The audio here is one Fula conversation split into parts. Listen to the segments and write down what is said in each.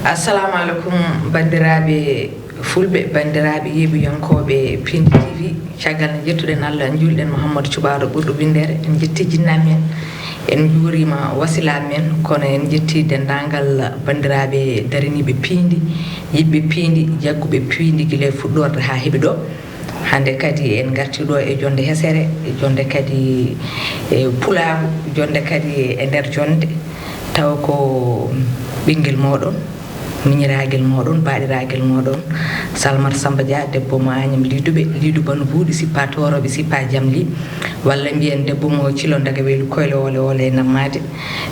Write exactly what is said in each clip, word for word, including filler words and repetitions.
Assalamu aleykum, banndiraaɓe fulɓe, banndiraaɓe yeeɓiyankooɓe Pindi T V. Caggal nde njettuɗen Allah, njuulɗen Muhammadu Cuɓaaɗo ɓurɗo winndere, en njetti jinnaaɓe men, en njuuriima wasilaaɓe men, kono en njetti denndaangal banndiraaɓe daraniiɓe piindi, yiɗɓe piindi, jagguɓe piindi gila e fuɗɗoorde haa heɓi ɗo. Hannde kadi en ngartii ɗo e jonnde hesere, e jonnde kadi e pulaagu, jonnde kadi e nder jonnde, taw ko ɓinngel mooɗon, miñiraagel mooɗon, baaɗiraagel mooɗon, Salmata Samba Dia, debbo mo Agnam Liiduɓe, Liidu Bano Buuɗi, sippa toorooɓe, sippa jamli, walla mbiyen debbo mo Cilon Daga Weylu Koyle Oole Oole e Nammaade.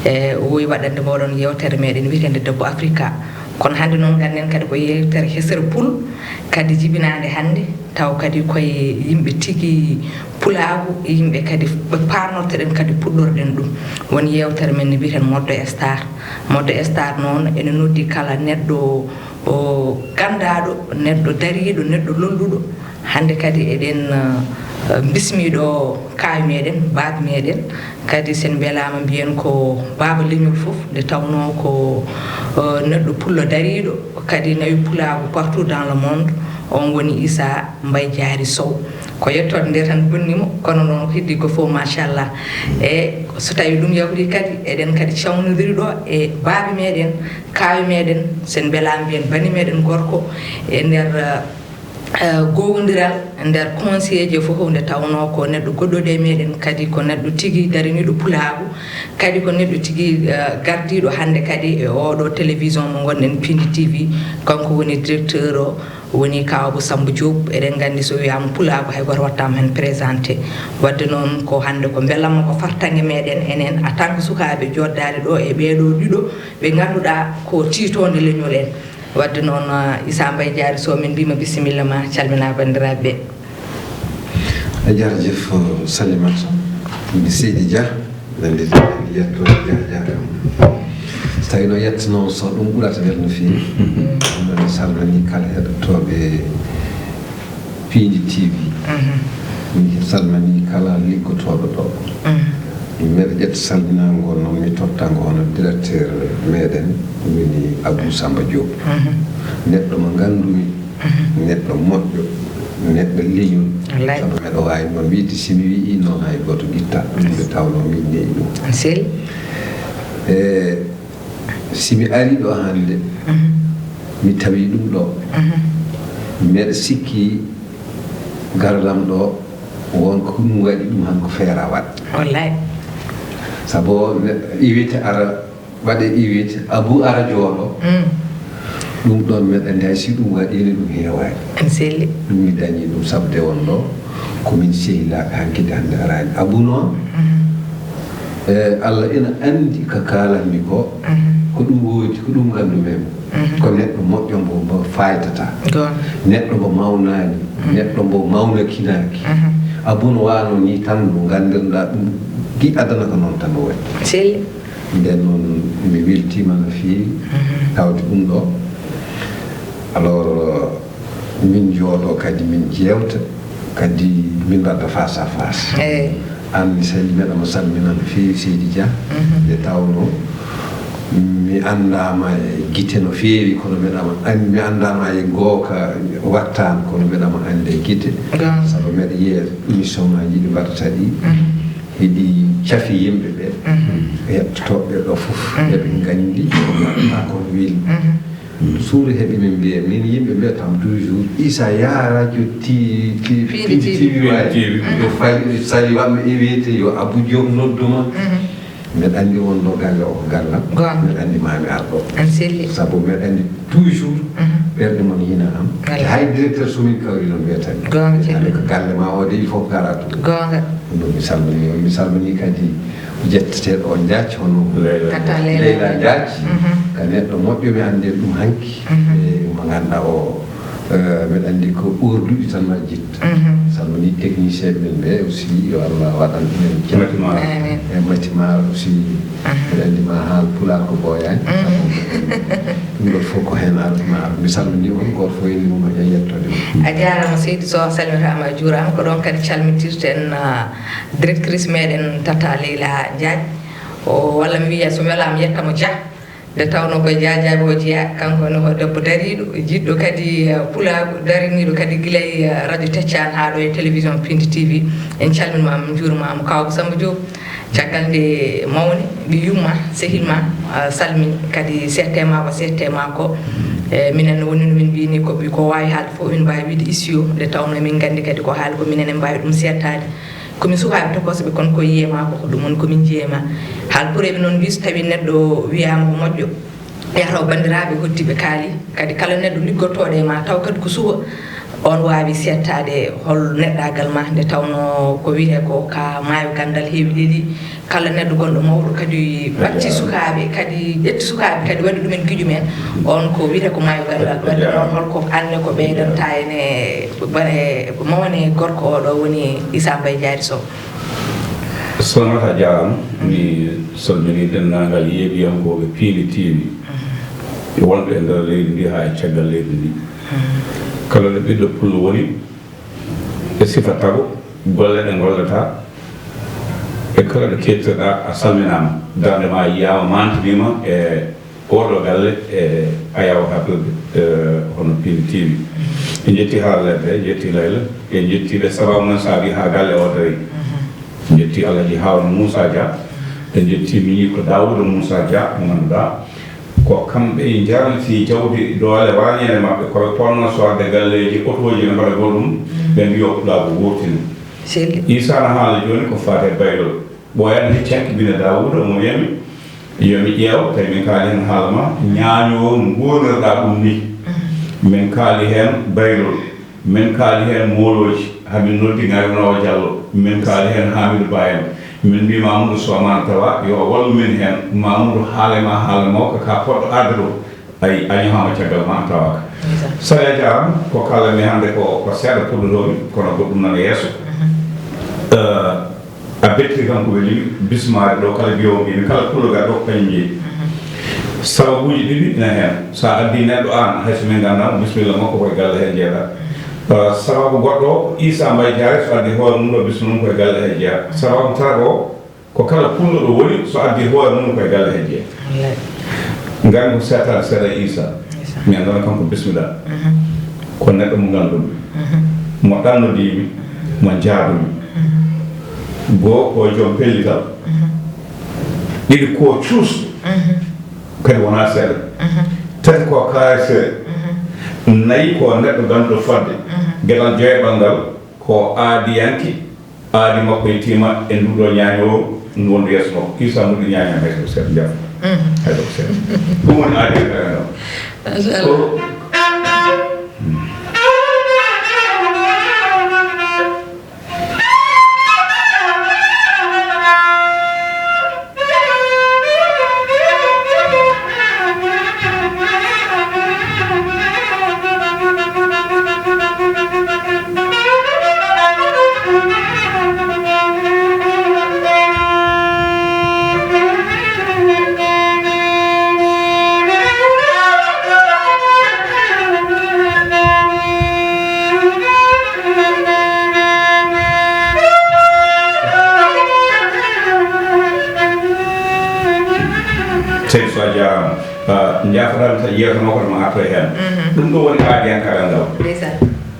E, o woyi waɗande mooɗon yeewtere meɗen wiyeteende Debbo Afrika. Kono hannde noon, ngannden kadi ko yeewtere hesere pul, kadi jibinaande hannde, taw kadi koye yimɓe tigi pulaagu, e yimɓe kadi ɓe paarnortoɗen kadi puɗɗorɗen ɗum. Woni yeewtere men ne wiyeten Mode et Star. Mode et Star noon ene noddi kala neɗɗo o ganndaaɗo, neɗɗo dariiɗo, neɗɗo lolluɗo. Hannde kadi eɗen, eh, mbismii ɗo kaawi meɗen, baaba meɗen. Kadi sen mbelaama mbiyen ko baaba leñol fof, nde tawnoo ko, eh, neɗɗo pullo dariiɗo, kadi nawi pulaagu partout dans le monde. On woni Issa Mbaye Diary Sow. Ko yettoode nde tan bonni mo, kono noon ko heddii ko fof, machallah. E so tawii ɗum yawtii kadi, eɗen kadi cawnodiri ɗo e baaba meɗen, kaawi meɗen, sen mbelaama mbiyen bani meɗen gorko e nder, eh, eh, gowondiral nder conseil ji fof, nde tawnoo ko neɗɗo goɗɗo e meɗen, kadi ko neɗɗo tigi dariniiɗo pulaagu, kadi ko neɗɗo tigi, eh, gardiiɗo hannde kadi e oɗo télévision mo ngonɗen, Pindi T V. Kanko woni directeur o, woni Kaaw Abou Samba Diop. Eɗen nganndi so wiyaama pulaagu, hay gooto wattaama heen présenté. Wadde noon ko hannde ko mbelamma, ko fartaŋŋe meɗen enen en tant que sukaaɓe jooɗdaade ɗo e ɓeeɗo ɗiɗo ɓe ngannduɗaa ko tiitoonde leñol en. Wadde noon, ah, Issa Mbaye Diary Sow, min mbiima bisimilla ma, calmina banndiraaɓe ɓe. A jarajef Salimata, mi Seydi Dia, nande yetto Dia Dia kam. So tawi no yettanoo so ɗum ɓurata welde no feewi. Ɗum ɗon mi salmini kala heɗotooɓe Piindi T V. Mi salmini kala liggotooɗo ɗo. Mbeɗa ƴetta salminaango noon, mi totta ngo hono directeur meɗen, woni Abou Samba Diop. Neɗɗo mo nganndumi, neɗɗo moƴƴo, neɗɗo leñol. Wallay. Sabu mbeɗa waawi noon wiide, si mi wiyi noon, hay gooto ƴetta ɗum, nde tawnoo min ne'i ɗum. Sel. E si mi ari ɗo hannde, mi tawi ɗum ɗo. Mbeɗa sikki garadam ɗo, won ko ɗum waɗi ɗum han ko feera waɗ. Wallay. Sabu neɗɗo iwite ara, waɗe iwite, Abou ara jooɗo. Ɗum ɗon mbeɗa anndi hay si ɗum waɗiino ɗum heewaani. Ene selli. Ɗum mi dañii ɗum sabu de won ɗo ko min sehilaaɓe hanki de hannde araani. Abou noon, e Allah ina anndi ko kaalanmi ko, ko ɗum woodi, ko ɗum nganndu-mi mo. Ko neɗɗo moƴƴo mbo, mbo faaytataa. Neɗɗo mbo mawnaani, neɗɗo mbo mawnakinaaki. Abou no waano nii tan no nganndirɗaa ɗum gi adana ko noon tan no waɗi. Selli. Nden noon mi weltiima no feewi tawde ɗum ɗo. Alors, min njooɗo kadi min jeewta, kadi min mbaɗa face à face. Eey. Aan mi sali, mbeɗa mo salmina no feewi, Seydi Dia. Nde tawnoo mi anndaama e gite no feewi, kono mbeɗa mo an-, mi anndaama e gooka wattaan, kono mbeɗa mo anndi e gite. Sabu mbeɗa yiya émission ngaaji ɗi mbaɗata ɗi. Hiɗi cafi yimɓe ɓe, e heɗotooɓe ɓe ɗo fof, eɓe nganndi ko mbaɗataa kon weli. Suudu heɓi min mbiya, min yimɓe mbiyata am toujours, Issa, yaa radio ti-, ti-, Piindi Piindi T V. T V waay. Yo fali, sali waɗ mi invité, yo Abou Diop noddu ma. Mbeɗa anndi won ɗo galle o ko gallam. Goonga. Mbeɗa anndi maa mi ar ɗo. Ene selli. Sabu mbeɗa anndi toujours ɓerɗe mon yina am. Wallay. Hay directeur so min kawri noon wiyata mi. Goonga, ceerno. Ko galle ma o de, il faut ngara ɗum. Goonga. Ɗum ɗo mi salmini on. Mi salmini kadi ko jetteteeɗo o Njaac, hono Leyla Njaac. Ka neɗɗo moƴƴo, mi anndi ɗum hanki. E mo ngannduɗaa o, eh, mbeɗa anndi ko ɓoorduɗi tan ma jitta. Salmini technicien men ɓe aussi, yo Allah waɗan ɗumen jam. Mati Mar. Amin. E Mati Mar aussi. Mbeɗa anndi ma haal pulaar ko ɓooyaani. Sabu mbeɗa anndi Ngol fof ko heen arata ma ar. Mi salminii on, gooto fof e innde mum e yettode mum. A jaaraama, seydi Sow, a salmitaama, a juuraama. Ko ɗoon kadi calmintirten, ah, directrice meɗen, Tata Leyla Diagne. O, walla mi wiya, so mi welaama, mi yetta mo Dia. Nde tawnoo ko Dia Diagne o jeyaa, kanko ne ko debbo dariiɗo, jiɗɗo kadi, ah, pulaagu, dariniiɗo kadi gila e, ah, radio Teccaan haa ɗo e télévision Pindi T V. En calminaama, en njuurimaama, kaaw Samba Diop. Caggal nde mawni, ɓiyumma, sehilma, ah, salmini, kadi seette maako, seette maako. E, minen woni no min mbiyni ko ɓi-, ko waawi haalde fof, min mbaawi wiyde issiyo, nde tawnoo min nganndi kadi ko haali ko minen en mbaawi ɗum seettaade. Ko min sukaaɓe tokosɓe, kono ko yiye maako, ko ɗum woni ko min njeema. Haal pureeɓe noon mbiyi, so tawii neɗɗo wiyaama ko moƴƴo, yataw banndiraaɓe hoddiiɓe kaali, kadi kala neɗɗo liggotooɗo e ma, taw kadi ko suka, on waawi seettaade hol neɗɗaagal ma, nde tawnoo ko wiyetee ko ka maayo ganndal heewi ɗiɗi, kala neɗɗo gonɗo mawɗo kadi ɓatti sukaaɓe, kadi ƴetti sukaaɓe, kadi waɗi ɗumen giƴo men, on ko wiyetee ko maayo ganndal. Waɗde noon, holko anne ko ɓeydanta en e, e mawne gorko oɗo woni Issa Mbaye Diary Sow? Salamata, a jaaraama. Mi salminii denndaangal yeeɓiyankooɓe Pindi T V, e wonɓe e nder leydi ndi haa e caggal leydi ndi. Kala ɗo ɓiɗɗo pullo woni, e sifa tago, golle ɗe ngollata, e kala ɗo keewtirɗaa, a salminaama. Darnde ma yiyaama, maantiniima e oɗo galle, e Ayaw Haɓirde, e, hono Pindi T V. En njetti haralleeɓe ɓe, en njetti Layla, en njetti ɓe sababu men saabi haa galle o darii. En njetti Alhaji Harouna Moussa Dia, en njetti miñiiko Daouda Moussa Dia, mo ngannduɗaa ko kamɓe njarliti jawdi doole waañeere maɓɓe, ko ɓe ponnoo soodde galleeji, otooji, ɓe mbaɗa goɗɗum, ɓe mbiyo pulaagu wurtini. Selli. Issa na haala jooni ko faati e baylol. Ɓooyaani hecci hakke, bine Daawuda, omo wiyami, yo mi ƴeew, tawi min kaali heen haala ma, ñaaño o no nguurnirɗaa ɗum ni. Min kaali heen baylol, min kaali heen moolooji, haa min noddi Ŋayrunoowo Jallo, min kaali heen Haamidu Ba en, min mbii Mamudu Sow ma no tawa, yo o wallu min heen, Mamudu haala ma haala mawka, ka poɗɗo arde ɗo. Ayi, a ñaamaama caggal ma, a tawaaka. Ndeysaan. Sali, a jaaraama. Ko kaalan-mi hannde ko, ko seeɗa puɗɗotoo-mi, kono goɗɗum nana yeeso. Mhm. Eh, a bettii kam ko weli mi, bismaade ɗo, kala mbiyoowo mbiymi, kala pullo garɗo ko kañum jeyi. Mhm. Sababuuji ɗiɗi ina heen. So a addii neɗɗo aan, hay so min nganndaa mo, bismilla makko ko e galle hee jeyaa. Mhm. Eh, sababu goɗɗo o, Issa Mbaye Diary, so addii hoore mum ɗo, bismilla mum ko e galle hee jeyaa. Mhm. Sababu tataɓo o, ko kala pullo ɗo woni, so addii hoore mum, ko e galle hee jeyaa. Wallay. Ngari ko seeɗa seeɗa Issa. Issa. Mi anndaa kanko, bismilla. Mhm. Ko neɗɗo mo nganndu-mi. Mhm. Mo ɗannodii-mi. Mhm. Mo njaadu-mi. Mhm. Goo, ko joom pellital. Mhm. Ɗiɗi, ko cuusɗo. Mhm. Kadi wonaa seeɗa. Mhm. Tati, ko kaayeseeɗo. Mhm. Nayi, ko neɗɗo ganduɗo fodde. Mhm. Geɗal joyaɓal ngal, ko aadiyanke. Aadi makko yettiima e nduɗo ñaaño, ndu wondu yeeso makko. Issa moƴƴi ñaaño hay ko seeɗa, njaaf. Mhm. Hay ko seeɗa. Ɗum woni aadi e kala ɗo. Machallah. Ko Seydi Sow, a jaaraama. Ah, njaafoɗaa-mi tan, yeeso makko ma artoy heen. Mhm. Ɗum ɗo woni aadiyankaagal ngal. Ndeysaan.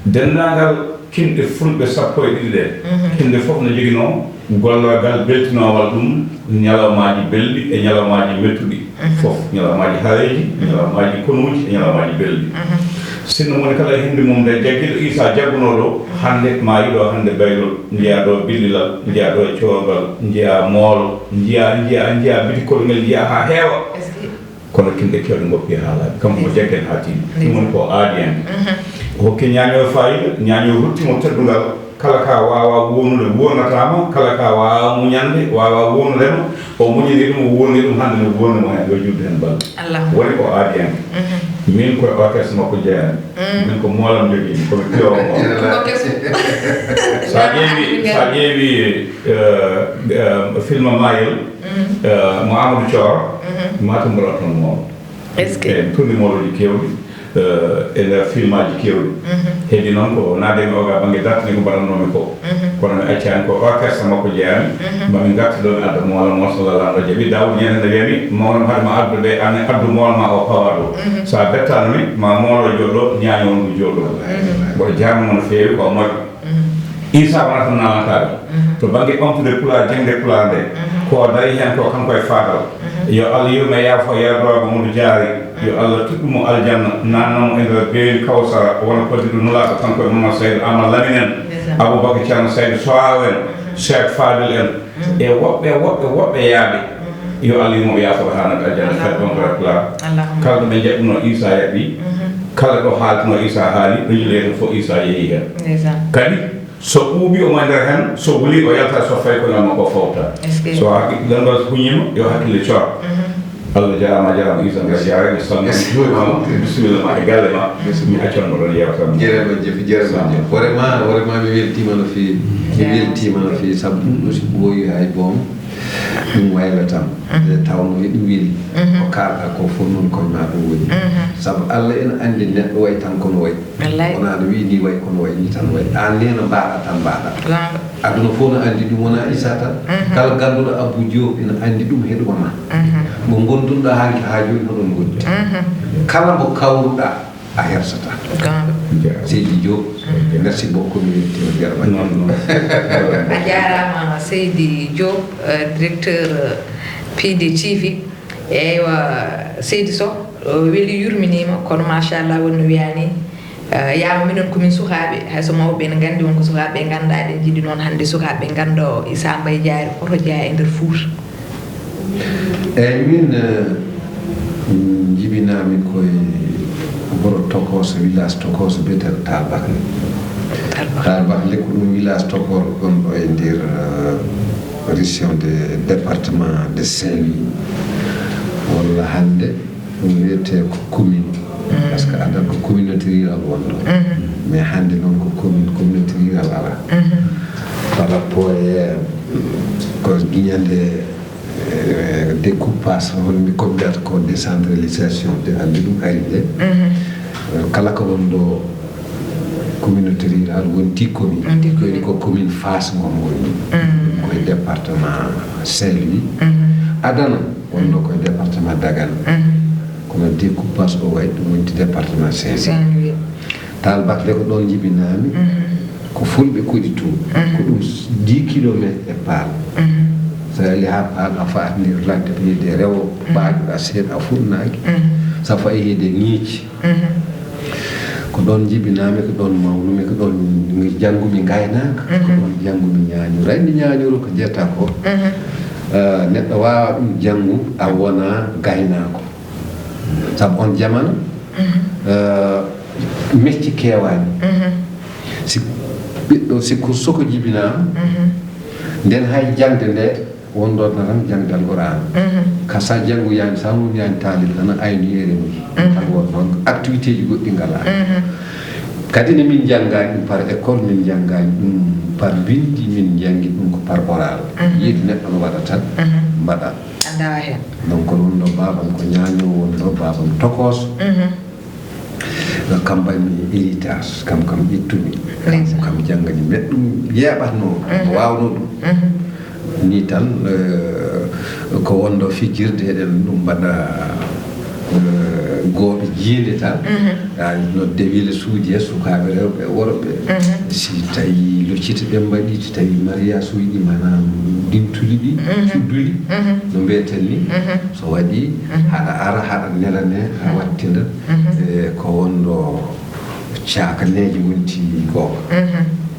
Denndaangal kinɗe fulɓe sappo e ɗiɗi ɗe, mhm, kinɗe fof no njoginoo gollorgal beltinoowal ɗum ñalawmaaji belɗi e ñalawmaaji mettuɗi. Mhm. Fof, ñalawmaaji hareeji, mhm, ñalawmaaji konuuji e ñalawmaaji belɗi. Mhm. Sinno mo woni kala e hinde mum nde jaggiiɗo Issa jaggunoo ɗo, mhm, hannde ma yiɗo hannde baylol, njiyaa ɗo billilal, njiyaa ɗo coorgal, njiyaa moolo, njiyaa, njiyaa, njiyaa bitikol ngel, njiyaa haa heewa. Est-ce que Kono kinɗe keewɗe ngoppi e haalaaji. Kanko mo jaggen haa tiiɗi. Ɗum woni ko aadi en. Mhm. O hokki ñaaño faayiida, ñaaño rutti mo teddungal. Kala ka waawaa wuurnude, wuurnataama. Kala ka waawaa muñande, waawaa wuurnude mo. O muñini ɗum, o wuurni ɗum, hannde no wuurni mo heen, yo juutde heen balɗe. Allah. Woni ko aadi en. Mhm. Min ko e orchestre makko jeyaa-mi. Mm. Min ko moolam njogii-mi, ko mi piyoowo mo. Ko keso. So a ƴeewi, so a ƴeewi, eh, eh, film Mayel, mm, eh, mo Amadou Thior, mhm, Matam Mbola toon mo. Est-ce que? En tuni mawluuji keewɗi, eh, e nder filmaaji keewɗi. Heedi noon ko naade mi oga bannge dartini ko mbaɗannoomi ko. Kono mi accaani ko o kersa makko jeyaami. Ma min ngarti ɗo mi adda moolo mo so Laamɗo jaɓi. Daawuud ñande nde wiyami, mawlam haade ma addude, an addu moolo ma o pawa ɗo. So a bettaano mi, ma moolo jooɗo, ñaaño ndu jooɗo. Mboɗo jaarnoo mo no feewi, ko moƴƴo. Isa wonata nalantaɓe. To bangge ɓamtude pulaar, jaŋde pulaar nde, ko o dari hen ko kanko e faatal. Yo Allah yurme yaafo yerdoɓe Mamadou Diary. Yo Allah tuɗɗu mo aljanna, nanna mo e nder beeli Kawsara, wona koddiɗo nulaaɗo kanko e Mamadou Saydou Amadou Lamine en, Aboubacar Thiano Saydou Soaw en, Cheikh Fadil en, e woɓɓe, woɓɓe, woɓɓe yaaɓe. Yo Allah yurmo yaafo haa nat aljanna. Fed ɗon ko pulaar. Kala ɗo ɓe jaɓɓuno Isa yaɓɓi. Kala ɗo haaltuno Isa haali, ɗo yiɗoyta fof Isa yehi hen. Kadi so ɓuuɓi omo e nder hen, so wuli o yalta, so fayi ko ñamma ko fawta. So hakkille ngal huñima, yo hakkille cor. Allah jarama, jarama Isa ngal jarama, mi salmini ma, bisimilla ma e galle ma. Mi accan mo ɗon yewta mo. Jarama jeefi, jarama jeefi. Hoore ma, hoore ma mi weltima no feewi. Mi weltima no feewi, sabu ɗum ɗo si ɓooyi hay boom. Ɗum waylatam. Nde tawno hiɗum weli. Ko kaalɗa ko fof noon koye ma ɗum woni. Sabu Allah ene anndi neɗɗo way tan kono way. Wonaa no wiyi ni way kono way ni tan way. Aan ne no mbaɗa tan mbaɗa. Aduna fof no anndi ɗum, wonaa Isa tan. Kala gannduɗo Abou Diop ene anndi ɗum, heɗuma ma. Mo ngondunɗa hanki haa jooni hoɗon ngondi. Kala mo kawruɗa a hersata. Seydi Diop, merci beaucoup, mi weltima jarama. A jarama Seydi Diop, euh, directeur, euh, P D T V. Eywa, Seydi Sow, o weli yurminima, kono machallah wonno wiyani, euh, yama minen komin sukaɓe, hayso mawɓe ne gandi wonko sukaɓe ganda, ɗen jiɗi noon hande sukaɓe ganda o Issa Mbaye Diary hoto jeeya e nder Fouta. Eyyi, min, eh, jibinami koye wuro Tokoso, village Tokoso, biyeteɗo Tall Bakle. Tall Bakle. Tall Bakle ko ɗum village tokor gonɗo e nder, eh, région de département de Saint-Louis. Walla hannde ɗum wiyete ko commune. Par ce que adan ko communauté rural wonno. Mais hannde noon ko commune, communauté rural ala. Par rapport e ko ñande, eh, découpage, hono mbi ko mbiyata ko décentralisation de, hannde ɗum ari nde. Eh, kala ko won ɗo communauté rural wonti commune. Wonti commune. Woni ko commune Fass Ngom woni. Koye département Saint-Louis. Adana wonno koye département Dagana. Kono découpage o wayi ɗum wonti département Saint-Louis. Saint-Louis. Tall Bakle ko ɗon jibinami. Ko fulɓe koɗi to. Ko ɗum dix kilomètres e Paal. So a yahi haa Paal, a faatndir ladde, ko yiide rewo, ɓaaƴuɗa seeɗa, a fuɗnaaki. So a fayi heede Ŋiici. Ko ɗon jibinami, ko ɗon mawnumi, ko ɗon janngumi ngaynaaka, ko ɗon janngumi ñaañuru. Ay, mi ñaañuru ko jetta ko. Eh, neɗɗo waawa ɗum janngu, a wona gaynaako. Sabu on jamanu, eh, mecce keewaani. Si ɓiɗɗo, si ko soko jibinaama, nden hay jaŋde nde wonɗon tan jaŋde Alquraan. Ka sa janngu yaani, sa woni yaani taalib tan, aynu yeere mum. Tan won noon activité ji goɗɗi ngalaa. Kadi ne min njanngaani ɗum par école, min njanngaani ɗum par binndi, min njanngi ɗum ko par oral. Yiide neɗɗo no waɗa tan, mbaɗa. Anndaa heen. Donc, ko ɗum ɗo baabam ko ñaañoowo woni ɗo, baabam Tokoso. Kam mbaɗmi héritage, kam, kam ƴettumi. Kam, kam janngani. Mbeɗa ɗum yeeɓatnoo, mi waawnoo ɗum. Ni tan, eh, ko wonɗo fijirde, eɗen ɗum mbaɗa, eh, gooɓe jiinde tan. A nodde wile suuji he sukaaɓe rewɓe e worɓe. Si tawi loccita ɗe mbaɗi, si tawi mariage uji ɗi, maanaam ndintuli ɗi, cuddu ɗi, no mbiyeten ni. So waɗi, haɗa ara, haɗa nela ne, haɗa wattinda. Eh, ko wonɗo caakaneeji wonti gooto.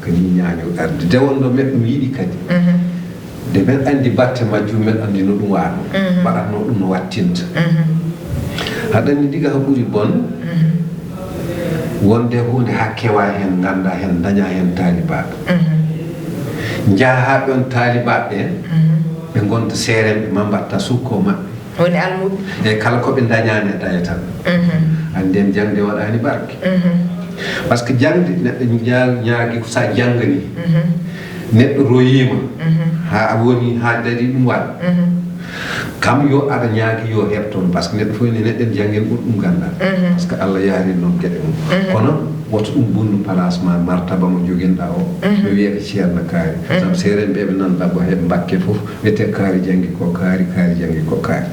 Ko ni ñaaño arde. De wonɗo meɗɗum yiɗi kadi. De men anndi batte majjum, men anndi no ɗum waano. Mbaɗatno ɗum no wattinta. Haɗa anndi diga ko ɓuri bon, wonde huunde haa kewa heen, ngannda heen, daña heen taalibaaɓe. Njaha haa ɓe on taalibaaɓe ɓeen, ɓe ngonta seerenɓe ma mbatta sukko maɓɓe. Woni almuɓɓe. E kala ko ɓe dañaani a dañataa. Annden jaŋde waɗaani barke. Par ce que jaŋde neɗɗo ñaa-, ñaagi ko sa janngani. Neɗɗo royiima. Haa a woni, haa daɗi ɗum waɗa. Kam yo aɗa ñaagi yo heɓ toon, par ce que neɗɗo fof ene neɗɗen janngen ɓuri ɗum ganndal. Par ce que Allah yahri noon geɗe mum. Kono woto ɗum bonnu place ma, martaba mo joginɗa o. Mi wiya ko ceerno kaari. Sabu seerenɓe ɓe nan ɗaɓɓo heɓ mbakke fof, wiyete kaari janngi ko kaari, kaari janngi ko kaari.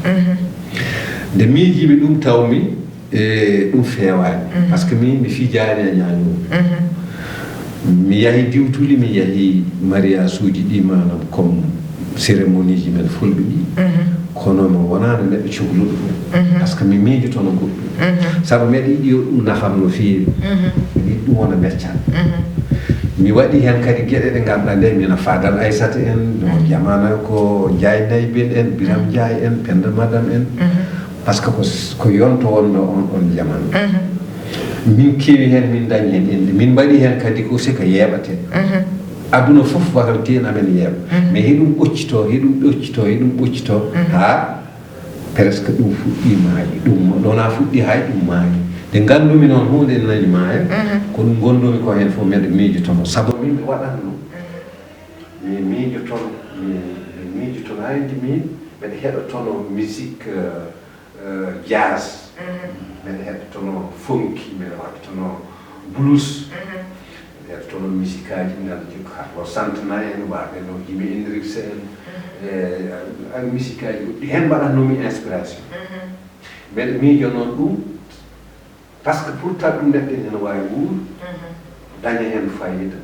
Nde miijiimi ɗum tawmi e ɗum feewaani. Par ce que mi mi fijaani e ñaaño. Mi yahi diwtuli, mi yahi mariage uji ɗi, maanaam comme cérémonie ji men fulɓe ɗi. Kono mi wonaano neɗɗo cogluɗo ɗum. Par ce que mi miijotono goɗɗum. Sabu mbeɗa yiɗi yo ɗum nafam no feewi. Mi yiɗi ɗum wona meccal. Mi waɗi heen kadi geɗe ɗe ngannduɗaa nde mina Fadal Aissata en, no Jamaana ko Njaay Naybel en, Biram Njaay en, Penda Madam en. Par ce que ko ko yonto wonno on ɗon jamaanu. Min kewi heen, min dañi heen innde, min mbaɗi heen kadi ko sika yeeɓate. Aduna fof wata teen amen yeeɓa. Mais hiɗum ɓoccito, hiɗum ɓoccito, hiɗum ɓoccito, haa presque ɗum fuɗɗi maayi. Ɗum ɗona fuɗɗi hay ɗum maayi. Nde nganndumi noon huunde ene nani maaya, ko ɗum ngonndumi ko heen fof mbeɗa miijotono. Sabu min mi waɗatno, mi miijotono, mi mi miijotono, a anndi min mbeɗa heɗotono musique, euh, euh, jazz. Mbeɗa heɗotono funky, mbeɗa waɗtono blues. Mbeɗa heɗotono musikaaji ngal jikko Carlos Santana en, waɓe no Jimi Hendrix en. E, a, a, musikaaji goɗɗi. Heen mbaɗatnomi inspiration. Mbeɗa miijo noon ɗum, par ce que pour taw ɗum neɗɗo ene waawi wuur, daña heen fayida.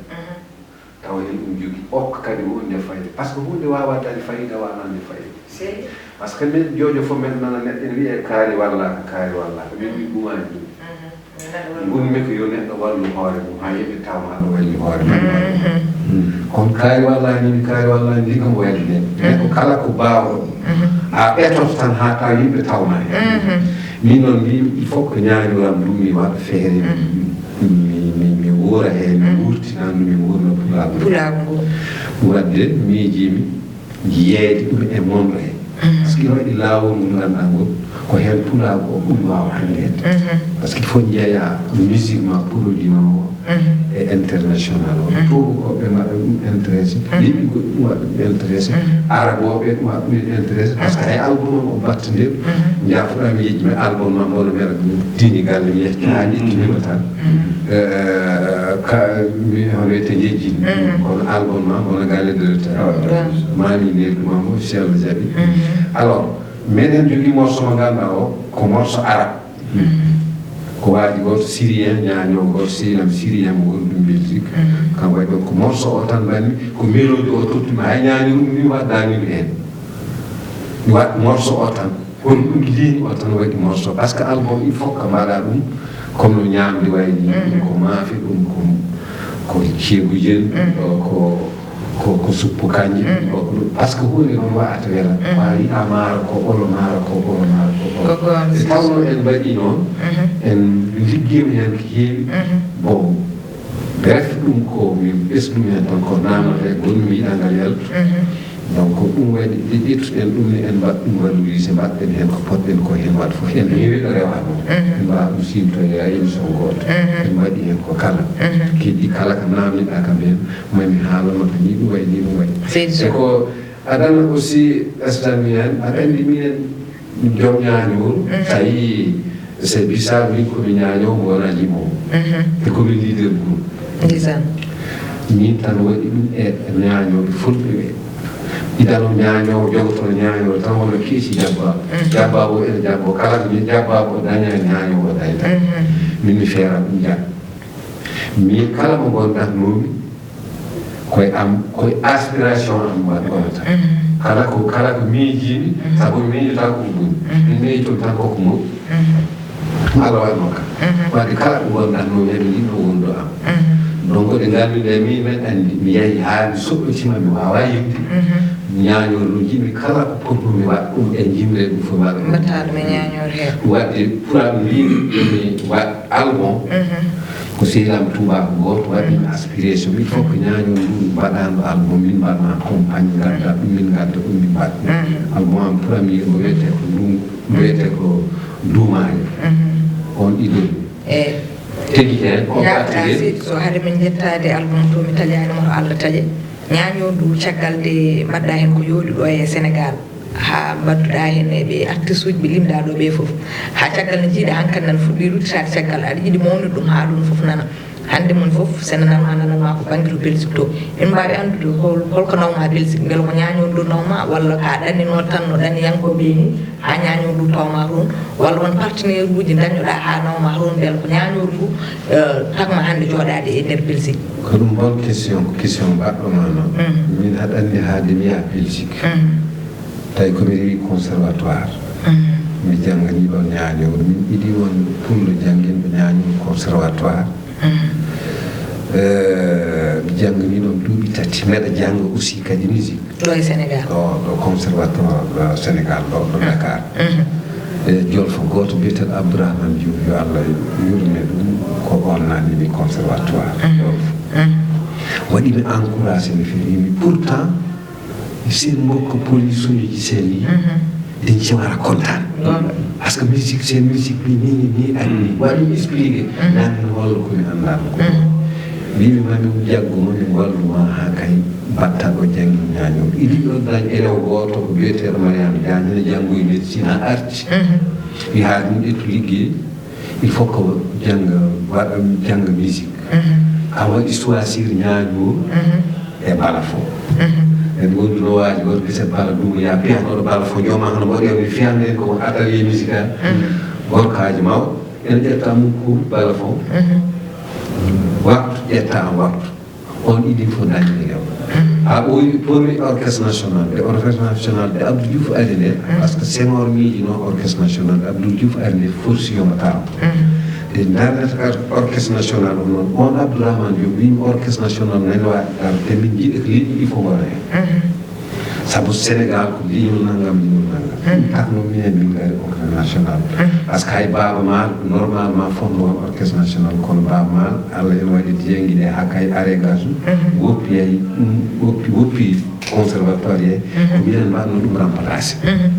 Tawa heen ɗum jogii okka kadi wonde fayida. Par ce que huunde waawaa dañde fayida, waawaa dañde fayida. Sey. Par ce que min jojo fof men nana neɗɗo ene wiya kaari walla, kaari walla. Min min ɗumaani ɗum. Ngonmi ko yo neɗɗo wallu hoore mum, haa yimɓe taw ma aɗa walli hoore mum. Kono kaari walla ni, kaari walla ni, ko walli neɗɗo. Neɗɗo kala ko baawo a ɓetoto tan haa taw yimɓe taw ma heen. Min noon mbimi, il faut que ñaañoram ɗum mi waɗa feere, mi, mi, mi wuura heen, mi wuurtina ɗum, mi wuurna pulaagu. Pulaagu ngu. Waɗde miijiimi yeeyde ɗum e monde he. Par ce que ina waɗi laawol ngol ngannduɗaa ngol, ko heen pulaagu o ɓuri waawa hanndeede. Par ce que il faut njeeya musique ma, produit ma o e international o. Tuubakooɓe maɓɓe ɗum intéressé, liɓi goɗɗi ɗum waɗa ɗum intéressé, arabooɓe ɗum waɗa ɗum intéressé, par ce que hay album o batte nde, jaafoɗaa mi yejji mi album ma mboɗo mbeɗa ɗum dini galle mi yetta haa ƴettunima tan. Eh, ka mi hono wiyete jejjini. Kono album ma mboɗo galle directeur. Mami ne ɗum ma mo Cheikh Jabi. Alors, meɗen jogii morceau mo ngannduɗaa o, ko morceau arabe. Ko waɗi gooto syrien, ñaaño gooto syrien, syrien mo woni ɗum Belgique. Kam waɗi ɗon ko morceau o tan mbanmi, ko mélodie o tottumi, hay ñaaño ɗum mi waɗdanimi heen. Mi waɗ morceau o tan. Kono ɗum ligne o tan waɗi morceau. Par ce que album, il faut que mbaɗa ɗum comme no ñaamri wayi ni. Ɗum ko maafe, ɗum ko, ko ceebu jen, ɗo ko, ko, ko suppu kanje, ɗum ɗo ko ɗum. Par ce que huunde noon wa'ata wela. Ko a yi'a maaro ko olo, maaro ko olo, maaro ko olo. Ko goonga. Nde tawnoo en mbaɗi noon, en liggeema heen ko heewi. Bon, bref, ɗum ko min ɓesdumi heen tan ko naamnal he gonmi yiɗa ngal yaltu. Donc ɗum waɗi ɗe ƴettuɗen ɗum ne en mbaɗ ɗum valorisé, mbaɗɗen heen ko potɗen ko heen waɗ fof. En heewi ɗo rewa noon. En mbawa ɗum siimtoye ha émission gooto. En mbaɗi heen ko kala. Keddi kala ko naamniɗa kam heen, mami haalano ko ni ɗum wayi, ni ɗum wayi. Seydi Sow. E ko adana aussi, astan mi heen, aɗa anndi minen joom ñaañooru, tawi c'est bizarre, min ko mi ñaañoowo, mi wona jimoowo. Te ko min leader groupe. Ndeysaan. Min tan waɗi ɗum e ñaañooɓe fulɓe ɓe. Idano ñaañoowo, jogoto ñaañoowo tan wona keesi jabbaaɓe. Jabbaaɓe o ene jabboo, kala ko min jabbaaɓe o daña, ñaañoowo o dañta. Min mi feera ɗum jagga. Min kala mo ngondatnoomi, koye am, koye aspiration am waɗ wonata. Kala ko, kala ko miijiimi, sabu mi miijata ko ko boni. Mi miijotoo tan ko ko moƴƴi. Ɗum Allah waɗno kam. Waɗde kala ko ngondatnoomi, eɓe njiɗno wonde am. Donc ɗe ngannduɗaa min men anndi, mi yahi haa mi soɓɓitima, mi waawaa yiɗde. Ñaañooru njiɗmi kala ko potnoomi waɗ ɗum e jimre ɗum fof waɗ. Mbaɗtaa ɗum e ñaañooru hee. Waɗde pour am mbimi mi waɗ album. Ko sehil am tuubaaku gooto waɗi mi aspiration. Il faut que ñaañooru ndu mbaɗaano album, min mbaɗno accompagné, ngadda ɗum, min ngadda ɗum, min mbaɗ. Album am premier mo wiyetee ko Ndungu, mo wiyetee ko Duumaari. On idol. Eyi. Tigi heen ko Yaaɓata tigi. Seydi Sow, hade min njettaade album to mi taƴaani mo to Allah taƴe. Ñaañooru ndu caggal nde mbaɗɗaa heen ko yooɗi ɗo e Sénégal. Haa mbaɗduɗaa heen e ɓe artiste uji ɓe limɗaa ɗo ɓe fof. Haa caggal ne jiiɗa hankadi nan fuɗɗi ruttitaade caggal, aɗa yiɗi mawnude ɗum haa ɗum fof nana. Hannde mon fof, so nananma, nananma ko bannge to Belgique to. Ene mbaawi anndude hol-, holko nawma Belgique, mbele ko ñaañooru ndu nawma, walla ka ɗanninoo tan no ɗanniyankooɓe ni, haa ñaañooru ndu tawma toon, walla won partenaire uji ndañnoɗaa haa nawma toon, mbele ko ñaañooru ndu, eh, tagma hannde jooɗaade e nder Belgique? Ko ɗum bonne question, ko question mbaɗɗo ma noon. Mhm. Min haɗa anndi haa de mi yaha Belgique. Mhm. Tawi ko mi rewi conservatoire. Mhm. Mi jannganii ɗoon ñaañooru. Min iɗi won pullo jannginɓe ñaañooru conservatoire. Mhm. Eh, mi jannganii ɗoon duuɓi tati. Mbeɗa jannga aussi kadi musique. Ɗo e Sénégal? Ɗo, ɗo conservatoire, eh, Sénégal, ɗo, ɗo Dakar. Mhm. E jolfo gooto biyeteeɗo Abdourahmane Diouf, yo Allah yurme ɗum, ko oon naatnimi conservatoire. Mhm. Jolfo. Mhm. Waɗi mi encouragé no feewi. Mi pourtant, seen mbokk police uji seen yi, Mhm. dañ ci war a kontaan. Loolu. Parce que musique, seen musique bi nii, nii, nii ak nii. Waɗi mi expliqué. Mhm. Naan mi holla ko mi anndaano ko. Mhm. Mbimi ma min jaggu ma, min wallu ma haa kay mbaɗta ɗo janngi ñaaño. Iɗi ɗo dañ élève gooto ko biyeteeɗo Mariama Diagne, ene janngoyi médecine, a arti. Mhm. Wi haa ɗum ƴettu liggey, il faut ko jannga, waɗa, jannga musique. Mhm. Kam waɗi choisir ñaaño Mhm. e balafon. Mhm. En wonduno waaji, won gise bala ɗum ya piyanooɗo balafon, jooma hono mboɗo mi fiyande ko atelier musical. Mhm. Gorkaaji mawɓe, en ƴetta mum cours balafon. Mhm. Waktu, ƴetta am waktu. On idée fof dañde e o. Mhm. Ha ɓooyi, premier orchestre national, de orchestre national de Abdou Diouf ari nde, Mhm. parce que Senghor miijino orchestre national de Abdou Diouf ari nde forsi yo mbo taaro. Mhm. De darnata orchestre national o noon, on Abdourahmane Diouf wimi orchestre national nani waawi dar, te min jiɗi ko leydi ɗi fof ngona heen. Mhm. Sabu Sénégal ko leñol nanngam, leñol nanngam. Mhm. Ɗum takno minen min ngari orchestre national. Mhm. Parce que hay Baaba Maal, normalement, fof no won orchestre national, kono Baaba Maal, Allah ene waɗi jeengi ɗe haa kay are gasu, Mhm. woppi hay, mm, woppi, woppi conservatoire he, Mhm. ko minen mbaɗno ɗum remplacé. Mhm.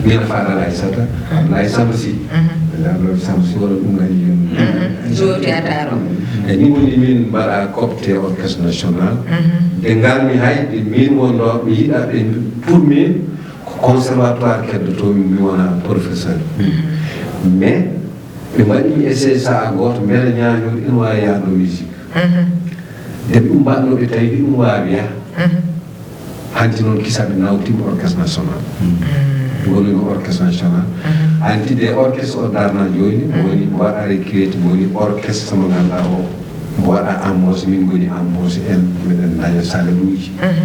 Min Fadal Aissata, Abdoulaye Samsi. Mhm. Abdoulaye Samsi wala ɗum ngani yoni. Mhm. Duo théâtre o. E ni woni min mbaɗa copte orchestre national. Mhm. De ngarmi hay, de min wonno, mi yiɗa ɓe pour min ko conservatoire keddoto, mi wona professeur. Mhm. Mais ɓe mbaɗi mi essai sa'a gooto, mbele ñaañoori ina waawi yaade musique. Mhm. De ɗum mbaɗno ɓe tawi ɗum waawi yaha. Mhm. Hanti noon kisa ɓe nawtima orchestre national. Mm. Ngonumi orchestre national. Mhm. Hanti de orchestre o darna jooni, Mhm. woni mbo waɗa recruté, woni orchestre mo ngannduɗaa o, mbo waɗa embauché, min ngoni embauché en, miɗen daña salaire uji. Mhm.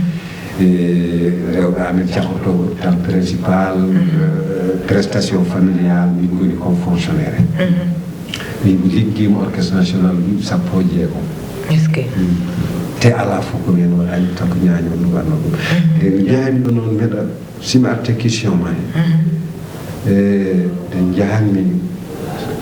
E rewɓe amen cakotooɓe hôpital principal, Mhm. eh, prestation familiale, min ngoni comme fonctionnaire. Mhm. Min liggiima orchestre national duuɓi sappo e jeegom. Est-ce que? Mm. Te alaa fof ko min waɗani, tan ko ñaaño ɗum waɗno ɗum. Mhm. E mi ñaami ɗo noon, mbeɗa, si mi arti question ma he. Mhm. E, nde njahanmi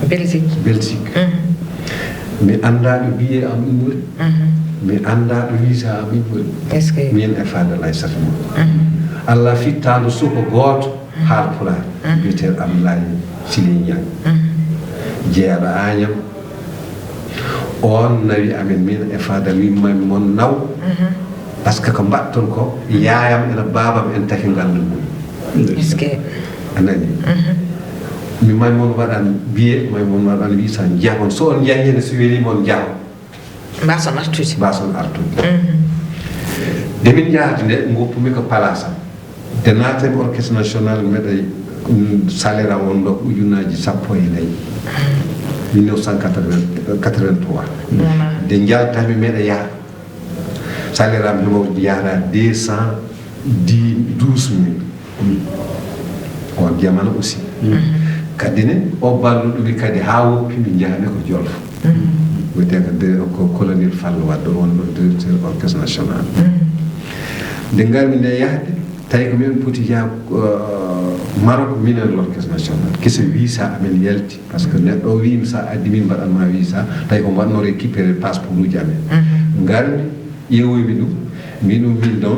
Belgique. Belgique. Mhm. Mi anndaa ɗo billet am immori. Mhm. Mi anndaa ɗo visa am immori. Est-ce que? Min e Fadel Aissata Mum. Mhm. Allah fittaano suka gooto. Haalpulaar, Mhm. biyeteeɗo Abdoulaye Siley Niang. Mhm. Jeyaɗo Agnam. On nawi amen, min e Fadal, wimmami mon naw. Mhm. Parce que ko mbaɗton ko, yaayam ena baabam en taki nganndu ɗum. Est-ce que? A nani? Mhm. Mi may mon waɗan billet, may mon waɗan visa, njaha on. So on njahi hene, so weli mon njaha. Mbason artude. Mbason artude. Mhm. Nde min njahata nde, ngoppumi ko palaasam. Nde naatami orchestre national, mbeɗa, mm, salaire am wonno ko ujunnaaji sappo e nayi. Mille neuf cent quatre-vingt, quatre-vingt-trois. Voilà. Nde njaltami mbeɗa yaha. Salaire am himo yahata deux cent dix, douze mille. On jamano aussi. Mhm. Kadi ne, o balluɗumi kadi haa woppi, min njahmi ko Jolof. Mhm. Wiyetee ko de-, ko colonel Fallu Wadde, on ɗo directeur orchestre national. Mhm. Nde ngarmi nde yahde, tawi ko min poti yaha, uh, Maroc, minen l'orchestre national. Kese visa amen yalti, parce que neɗɗo o wiimi, sa addi min mbaɗan ma visa, tawi ko mbaɗno récupérer passeport uji amen. Mhm. Ngarmi, ƴeewoymi ɗum, min ɗum min ɗon,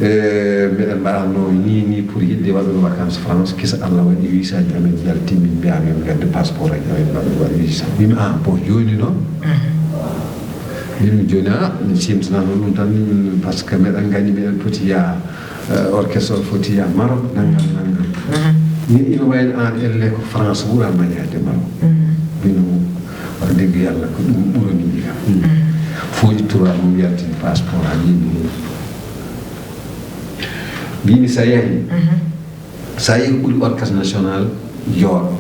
eh, mbeɗen mbaɗatno ni, ni pour yiɗde waɗude vacances France, kisa Allah waɗi visa ji amen jalti, min mbiya min gadde passeport aji amen mbaɗa waɗi visa. Min, ah, bon, jooni noon. Mhm. Min mi jooni, ah, min simtinano ɗum tan, min, parce que meɗen nganndi meɗen poti yaha, Orchestre o foti ya Maroc, nangam, nangam. Min ina wayno aan elle ko France ɓura ma yahde Maroc. Bino, wax dëgg Yàlla ko ɗum ɓurani kam. Fooji trois mum yaltini passeport a yimi. Mbimi sa yahi, sa yehi ɓuri orchestre national jooɗo.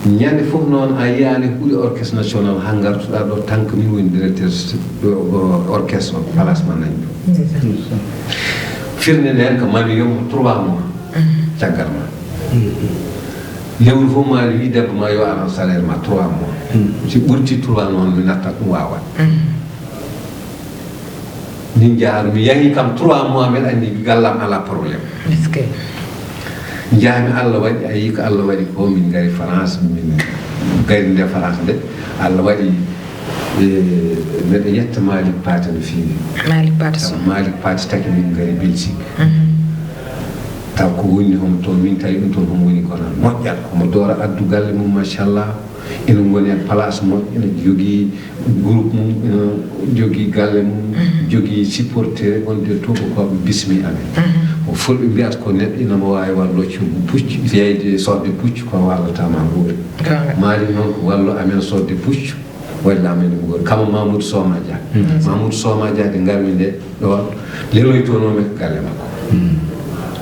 Ñande fof noon a yiyaani ɓuri orchestre national haa ngartuɗaa ɗo, tant que min woni directeur orchestre o, place ma nañi. Firnde nden ko mami yombo trois mois caggal ma. Lewru fof ma wi debbo ma yo aran salaire ma trois mois. Si ɓurti trois noon mi nattat ɗum wawa. Min njaharu mi yahi kam trois mois mbeɗa anndi gallam ala problème. Njahmi Allah waɗi a yii ko Allah waɗi ko min ngari France min ngari nde France nde Allah waɗi. Mbeɗa yetta Malik Pate no feewi. Malik Pate so. Malik Pate taki min ngari Belgique. Taw ko woni homo toon min tawi ɗum toon homo woni kono moƴƴat homo doora addu galle mum machallah. Ina ngoni e place moƴƴo ina jogii groupe mum ina jogii galle mum jogii supporter wonde tubakooɓe bismi amen. Ko fulɓe mbiyata ko neɗɗo ina mo waawi war loccugu puccu yeyde sodde puccu ko wallata ma nguuri. Maali noon ko wallo amen sodde puccu. Waɗi laamani ɗum goto kama Mamoudou Soma Dia. Mamoudou Soma Dia de ngarmi nde ɗon leloytonoomi ko galle makko.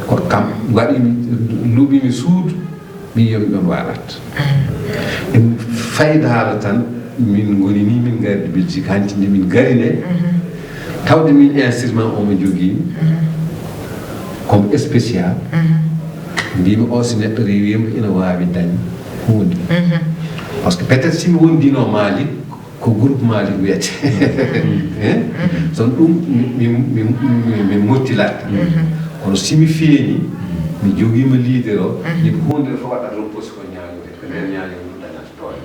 Kono kam waɗimi luuɓimi suudu. Min yomi ɗon waalat. Ɗum faydaala tan min ngoni ni min ngardi Belgique hanti nde min ngari nde. Tawde min instrument omo jogii comme spécial. Mbimi o si neɗɗo rewima ina waawi dañ hunde. Parce que peut-être si mi wondino Malik ko groupe Malik wiyete. Son ɗum min motti latta. Kono si mi feeñi mi jogiima leader o yimɓe hunde fof waɗat repose ko ñaañude ko nder ñaañude ɗum dañata doole.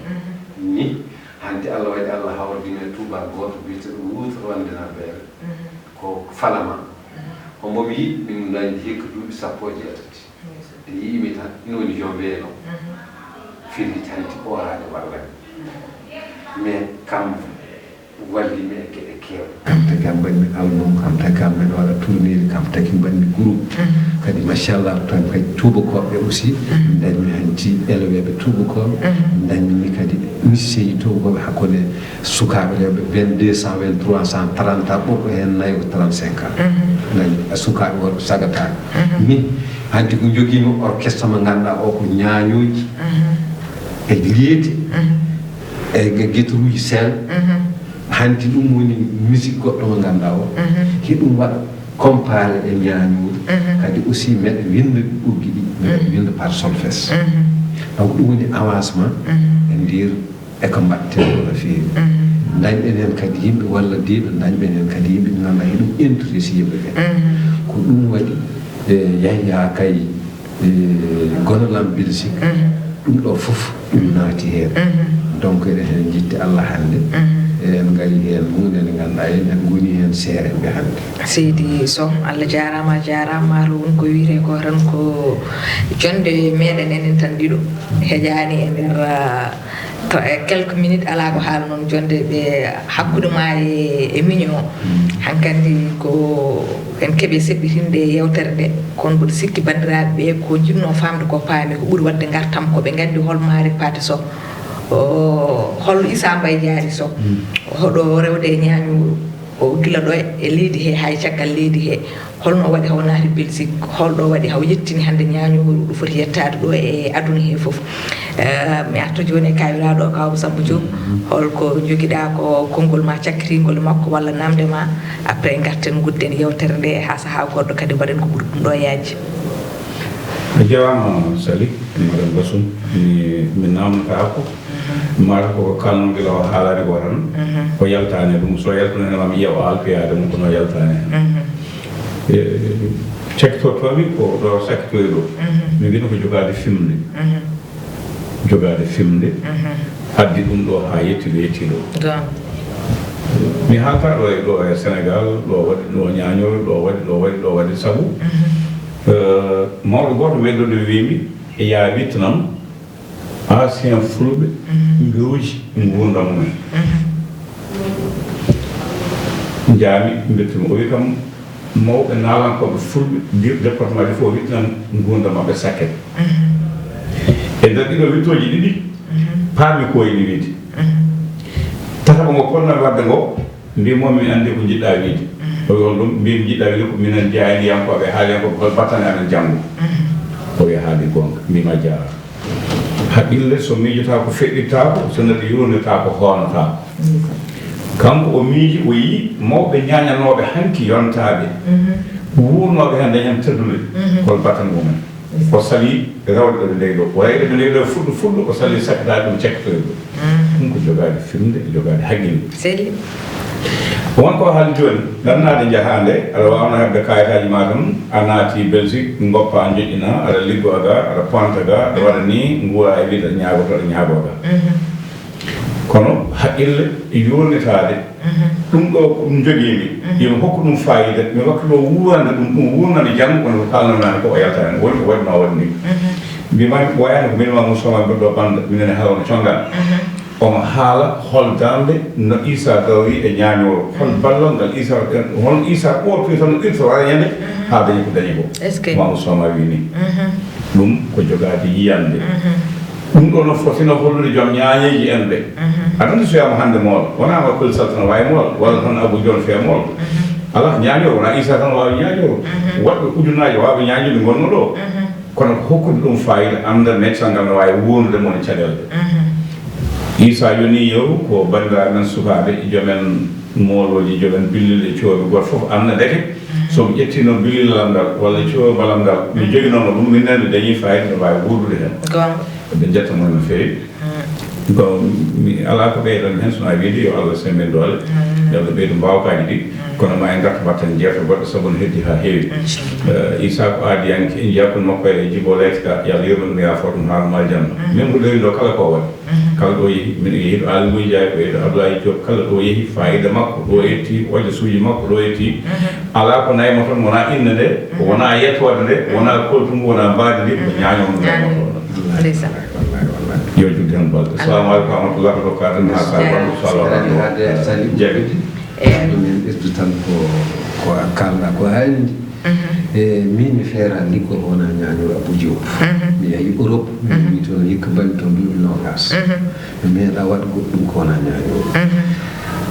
Ni hanti Allah waɗi Allah hawrdino e tuuba gooto biyeteɗo wuuto wonde na beere ko falama. Hombo mi yiɗi min dañi hikka duuɓi sappo e jeetati. Ɓe yii mi tan ina woni janvier no. Firgi tanti oraade wallani mais kam walli mi e geɗe keew. Kam tagi am mbaɗmi album kam tagi am mbeɗa waɗa tournéri kam tagi mbaɗmi groupe. Kadi machallah tan kay tuubakooɓe aussi dañmi hanti éleweɓe tuubakooɓe. Dañmi ni kadi musicieji tuubakooɓe hakkunde sukaaɓe rewɓe vingt-deux ans vingt-trois ans trente ans ɓurɗo heen nayi ko trente-cinq ans. Dañmi sukaaɓe worɓe sagataɓe ni. Hanti ko jogiimi orchestre mo ngannduɗaa o ko ñaañooji e liite e guitaruuji sel. Hanti ɗum woni musique goɗɗo mo ngannduɗaa o hiɗum waɗa comparé e ñaañooji. Kadi aussi meɗa winnda ɓoggi ɗi meɗa winnda par solfes. Donc ɗum woni avancement e ndir e ko mbaɗten no feewi. Dañɓen heen kadi yimɓe walla diiɓe dañɓen heen kadi yimɓe ɓe ngannduɗaa hiɗum intéresse yimɓe ɓe. Ko ɗum waɗi e yahya kay e gonolam Belgique. Ɗum ɗo fof ɗum naati heen. Donc eɗen heen njitti Allah hannde en ngari heen huunde nde ngannduɗaa en en ngoni heen seerenɓe hannde. Seydi Soh, Allah jaaraama a jaaraama. Haala won ko wiyetee ko tan ko jonde meɗen enen tan ɗiɗo heƴaani e nder quelques minutes alaa ko haala noon jonde ɓe hakkude ma e e miño o. Hankadi ko en keɓe seɓɓitinde yewtere nde kono mboɗo sikki banndiraaɓe ɓe ko njinnoo faamde ko paami ko ɓuri waɗde ngartam ko ɓe nganndi hol Malik Pate Soh, hol Issa Mbaye Diary Soh, hoɗo rewde e ñaañuuru o gila ɗo e leydi he hay caggal leydi he. Holno waɗi haw naati Belgique? Holɗo waɗi haw yettini hannde ñaañoori ɗo foti yettaade ɗo e aduna he fof? Mi arta jooni e kawiraaɗo o kawba Samba Diop. Holko jogiɗa ko konngol ma cakkitingol e makko walla namde ma? Après ngarten ngudden yewtere nde ha saha goɗɗo kadi mbaɗen ko ɓuri ɗum ɗo yaajde. A jarama Sali, madame Bassoum, mi mi namnotako. Mata ko kalno gila o haalani ko tan o yaltani e ɗum so yaltunani ma mi ƴeewa alpiyaade mum kono o yaltani hen. Cakkitotomi ko ɗo cakkitoyi ɗo mi mbino ko jogaade fimde. Jogaade fimde addi ɗum ɗo ha yetti ɗo yetti ɗo. Mi haalta ɗo e ɗo e Sénégal ɗo waɗi ɗo ñañol ɗo waɗi ɗo waɗi ɗo waɗi sabu mawɗo goto meɗɗo ɗo wimi ya wittanam. Ancien fulɓe mbewji ngurdam mumen. Njaami mbettumi o wi kam Mawɓe naalankooɓe fulɓe, di- département ji fof wittinan nguurndam maɓɓe sakkete. E nder ɗiɗo wittooji ɗiɗi, paami ko wayni wiide. Tataɓo ngo ponnomi waɗde ngo, mbimo mi anndi ko njiɗɗa wiide. O wi on ɗum, mbimi njiɗɗa wiide ko minen jaayndiyankooɓe, haaliyankooɓe, hol battane amen janngo? O wi haali goonga, mbima jaara. Haqqille so miijotaako feɗɗitaako, so neɗɗo yurnitaako hoonataako. Kanko o miiji, o yii mawɓe ñaañanooɓe hanki yontaaɓe, wuurnooɓe heen dañan teddude, hol battane mumen? O sali rewde ɓe ndey ɗo, o reyde ɓe ndey ɗo fuɗɗo fuɗɗo, o sali sakkitaade ɗum cekkitoye ɗum. Ɗum ko jogaade firnde, jogaade haqqille. Selli. Won ko haali jooni, ɗannaade njahaande, aɗa waawno heɓde kayitaaji ma tan, a naati Belgique, ngoppa, njoƴƴina, aɗa liggo aga, aɗa ponta ga, aɗa waɗa ni, nguura e wiide aɗa ñaagoto, aɗa ñaago ga. Kono haqqille yurnitaade, ɗum ɗo ko ɗum jogiimi, yo mi hokku ɗum faayiida, mi wakka ɗo wuurande ɗum, ɗum wuurnande janngo, kono ko kaalnanami ko o yaltani, woni ko waɗi ma waɗi ni. Mbima mi ɓooyaani ko min ma Moussa ma mbiɗo bannda, minen e haala no conngan. Omo haala hol darnde no Issa dawi e ñaañooro, hol ballal ngal Issa, hol Issa ɓoortoyi tan no irta wara ñande haa dañi ko dañi ko. Est-ce que? Mamadou Soma wi ni. Ɗum ko jogaade yiyande. Ɗum ɗo no fotino hollude joom ñaañeeji en ɓe. Aɗa anndi so wiyaama hannde mool, wonaa ma Koli Sal tan waawi mool, walla tan Abou Diol fee mool. Alaa, ñaañooro wonaa Issa tan waawi ñaañooro. Waɗɓe ujunaaji waawɓe ñaañude ngonno ɗo. Kono ko hokkude ɗum faayiida, annda meccal ngal no waawi wuurnude mo e caɗeele. Issa yoni yeru ko banndiraaɓe men sukaaɓe, joom en moolooji, joom en billil e coobi, gooto fof annda ndeke so mi ƴettii noon billilal ngal walla coobalal ngal, mi joginoo mo ɗum, min ne mi dañii faayiida, mi waawi wuurdude heen. Goonga. Ɓe njetta mo no feewi. Bon, mi alaa ko ɓeydan heen, so a wiide yo Allah semmbin doole, yo Allah ɓeydu mbaawkaaji ɗi, kono ma en ngartu mbatten jeerto goɗɗo, sabu no heddi haa heewi. Eh, Issa ko aadiyanke, en njiyaa kono makko e Jibo Leyti ka, yo Allah yurmo ɗum, yaafoo ɗum, haara mo aljanna. Min ko leydi ɗo kala ko waɗi. Kala ɗo yehi, min yehi ɗo Aly Ngouille Ndiaye, ko yehi ɗo Abdoulaye Diop, kala ɗo yehi, faayiida makko, ɗo yetti, wajasuuji makko, ɗo yetti. Alaa ko nayi mo toon, wonaa innde nde, wonaa yettoode nde, wonaa koltungu, wonaa mbaadi ndi, ko ñaaño mo nayi mo toon. Ndeysaan. Yo judde heen balɗe. Assalamu aleykum wa rahmatullah, ko dokka tan haa ka balɗe, so Allah waɗi. Jaɓi. Eyi. Ɗum en ɓesdu tan ko, ko a kaalɗa ko haalndi. E, min mi feeraani liggol wonaa ñaañoor Abou Diop. Mi yahi Europe, mi woni toon hikka mbaɗmi toon duuɓi noogaas. Mi meeɗaa waɗ goɗɗum ko wonaa ñaañoor.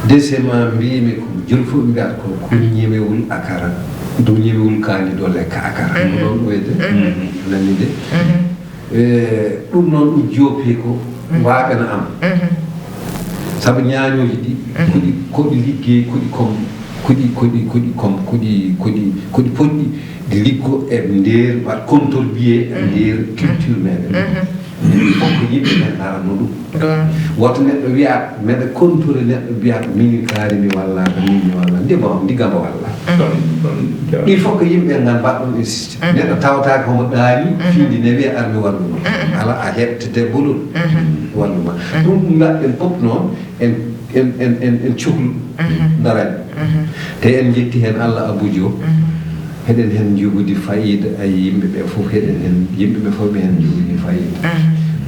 Deuxièmement, mbiimi ko jolfuɓe mbiyata ko, ko ñemewul akara, dow ñemewul kaani dow lekka akara. Ko ɗoon wiyde, nani de. E, ɗum noon ɗum joopi ko waaɓe no am. Sabu ñaañooji ɗi, ko ɗi, ko ɗi liggey, ko ɗi kom, ko ɗi, ko ɗi, ko ɗi kom, ko ɗi, ko ɗi, ko ɗi potɗi liggo e nder mbaɗ contribuer e nder culture meɗen. Fof ko yimɓe ɓe ndaranno ɗum. Goonga. Woto neɗɗo wiya, meɗa contrôle neɗɗo mbiya ko minin kaari mi walla, ko min mi walla. Ndema on, ndigam walla. Ɗum, ɗum, ɗum. Il faut que yimɓe ngan mbaɗ ɗum insiste. Neɗɗo tawtaake homo ɗaani, fiindi ne wiya ar mi wallu ma. Alaa a heɓtete bolol. Wallu ma. Ɗum, ɗum mbaɗɗen fof noon, en, en, en, en, en cuklu. Darani. Te en njetti heen Allah Abou Diop. Heɗen heen njogodi faayiida, ay yimɓe ɓe fof heɗen heen, yimɓe ɓe fof ɓe heen njogodi faayiida.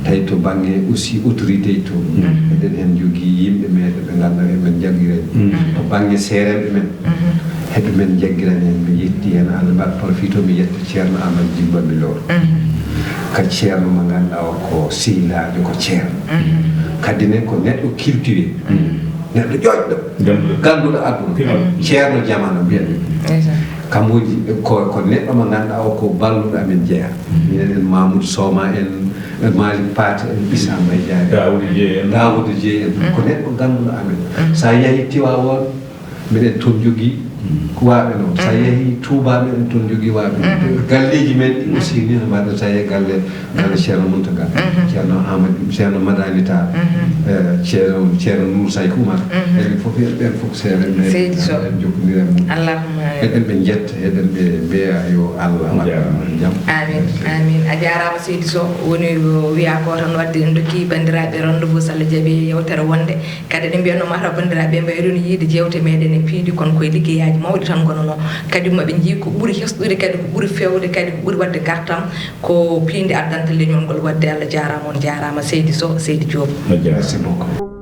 Tawi to bannge aussi autorité to, heɗen heen njogii yimɓe meeɗen ɓe ngannduɗaa eɓe men njaggirani. To bannge seerenɓe men, heɓe men njaggirani en. Mi yetti heen, Allah mbaɗ profito, mi yetta Ceerno Amadou Jimba Mbilor. Ka ceerno mo ngannduɗaa o ko sehilaajo, ko ceerno. Kadi ne ko neɗɗo cultivé, neɗɗo ƴoƴɗo, gannduɗo aduna. Ceerno jamano mbiyen. Ndeysaan. Kam woni ko, ko neɗɗo mo ngannduɗaa o ko balluɗo amen jeyaa. Minen en Mamoudou Soma en, e Malick Paté en, Issa Mbaye Diagne. Daoudou Dieng en. Daoudou Dieng en. Ko neɗɗo gannduɗo amen. So a yahii Tiwaawoon, miɗen toon njogii waaɓe noon. So a yahii Touba, miɗen toon njogii waaɓe. Galleeji men ɗi aussi ni no mbaɗata e galle Galle Ceerno Muntaga, Ceerno Amadou, Ceerno Madani Tall, eh, Ceerno, Ceerno Nour Saïd Oumar, enen fof, ɓen fof seeɗa men, seydi Sow, en jokkondire e mum. Allahumma amin. Eɗen ɓe njetta, eɗen ɓe mbiya yo Allah waɗ jam. Amin, amin. A jaaraama seydi Sow. Woni o wiya ko tan wadde en dokki banndiraaɓe rendez-vous so Allah jaɓi yewtere wonde. Kadi eɗen mbiyatnoo mataw banndiraaɓe mbayruno yiide jeewte meɗen e piindi, kono koye liggeyaaji mawɗi tan ngonanoo. Kadi maɓe njii ko ɓuri hesɗude, kadi ko ɓuri feewde, kadi ko ɓuri waɗde ngartam, ko piindi addanta leñol ngol waɗde. Allah jaaraama, on jaaraama seydi Sow, seydi Diop. Merci beaucoup.